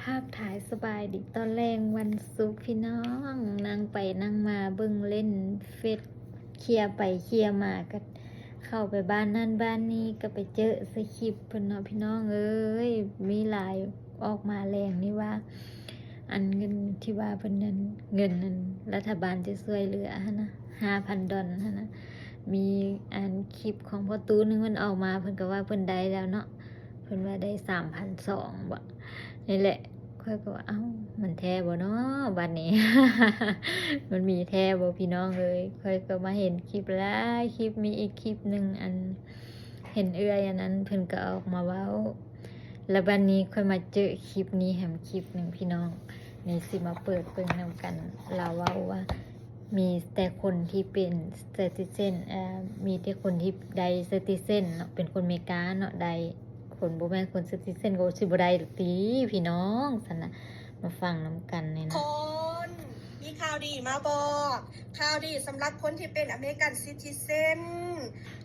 ພາບຖ່າຍສະບາຍດີຕອນແລງວັນສຸກພີ່ນ້ອງ, ນັ່ງໄປນັ່ງມາເບິ່ງເລ່ນເຟສ ເຄຍໄປເຄຍມາ ກໍເຂົ້າໄປບ້ານນັ້ນບ້ານນີ້ ກໍໄປເຈີສະຄຣິບເພິ່ນເນາະ ພີ່ນ້ອງເອີຍ. ມີຫຼາຍ ອອກມາແລງນີ້ວ່າ ອັນເງິນທີ່ວ່າເພິ່ນນັ້ນ ເງິນນັ້ນ ລັດຖະບານຈະຊ່ວຍເຫຼືອຫັ້ນນະ ຫ້າພັນດອນຫັ້ນນະ. ມີອັນຄລິບຂອງພໍ່ຕູ້ໜຶ່ງ ມັນອອກມາ ເພິ່ນກໍວ່າເພິ່ນໄດ້ແລ້ວເນາະ, ເພິ່ນວ່າໄດ້ສາມພັນສອງບໍ ນີ້ແຫຼະ. ຂ້ອຍກໍວ່າ ເອົ້າ ມັນແທ້ບໍ່ເນາະ ບັດນີ້ ມັນມີແທ້ບໍ່ ພີ່ນ້ອງເອີຍ? ຂ້ອຍກໍມາເຫັນຄລິບຫຼາຍຄລິບ, ມີອີກຄລິບໜຶ່ງ ອັນ ເຫັນເອື້ອຍອັນນັ້ນ ເພິ່ນກໍອອກມາເວົ້າ ແລ້ວບັດນີ້ຂ້ອຍມາເຈີຄລິບນີ້ແຮມຄລິບໜຶ່ງ ພີ່ນ້ອງ. ນີ້ ຊິມາເປີດເບິ່ງນຳກັນ. ລາວເວົ້າວ່າມີແຕ່ຄົນທີ່ເປັນ citizen ເອີ ມີແຕ່ຄົນທີ່ໄດ້ citizen ເນາະ, ເປັນຄົນເມກາເນາະ ໄດ້. ຄົນບໍ່ແມ່ນຄົນ citizen ກໍຊິບໍ່ໄດ້ດອກຕິ ພີ່ນ້ອງ. ຊັ້ນນະ ມາຟັງນຳກັນນີ້ນະ. ຄົນ ມີຂ່າວດີມາບອກ, ຂ່າວດີສຳລັບຄົນທີ່ເປັນ American citizen.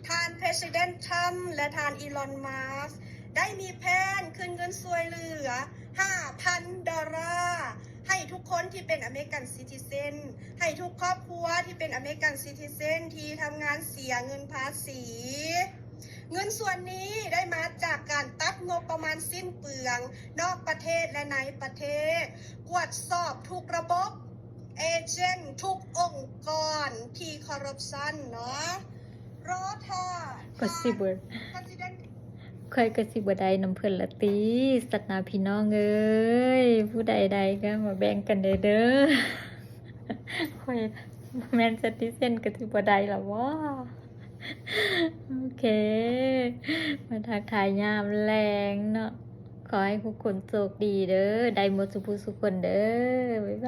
ທ່ານ President Trump ແລະ ທ່ານ Elon Musk ໄດ້ມີແຜນຄືນເງິນຊ່ວຍເຫຼືອ ຫ້າພັນດອນລາ ໃຫ້ທຸກຄົນທີ່ເປັນ American citizen, ໃຫ້ທຸກຄອບຄົວທີ່ເປັນ American citizen ທີ່ທຳງານເສຍເງິນພາສີ. ເງິນສ່ວນນີ້ໄດ້ມາຈາກການຕັດງົບປະມານສິ້ນເປືອງນອກປະເທດ ແລະ ໃນປະເທດ, ກວດສອບທຸກລະບົບ, ເອເຈັນ, ທຸກອົງກອນທີ່ຄໍຣັບຊັນເນາະ. ລໍຖ້າ ກໍຊິບໍ່ President ຂ້ອຍກໍຊິບໍ່ໄດ້ນຳເພິ່ນລະຕິ ສັດນາ ພີ່ນ້ອງເອີຍ. ຜູ້ໃດໄດ້ກໍມາແບ່ງກັນແດ່ເດີ. ຂ້ອຍບໍ່ແມ່ນ citizen ກໍຊິບໍ່ໄດ້ລະບໍ? ໂອເຄ ມາທັກທາຍຍາມແລງເນາະ. ຂໍໃຫ້ທຸກຄົນໂຊກດີເດີ, ໄດ້ໝົດສູ່ຜູ້ສູ່ຄົນເດີ. ບາຍບາຍ.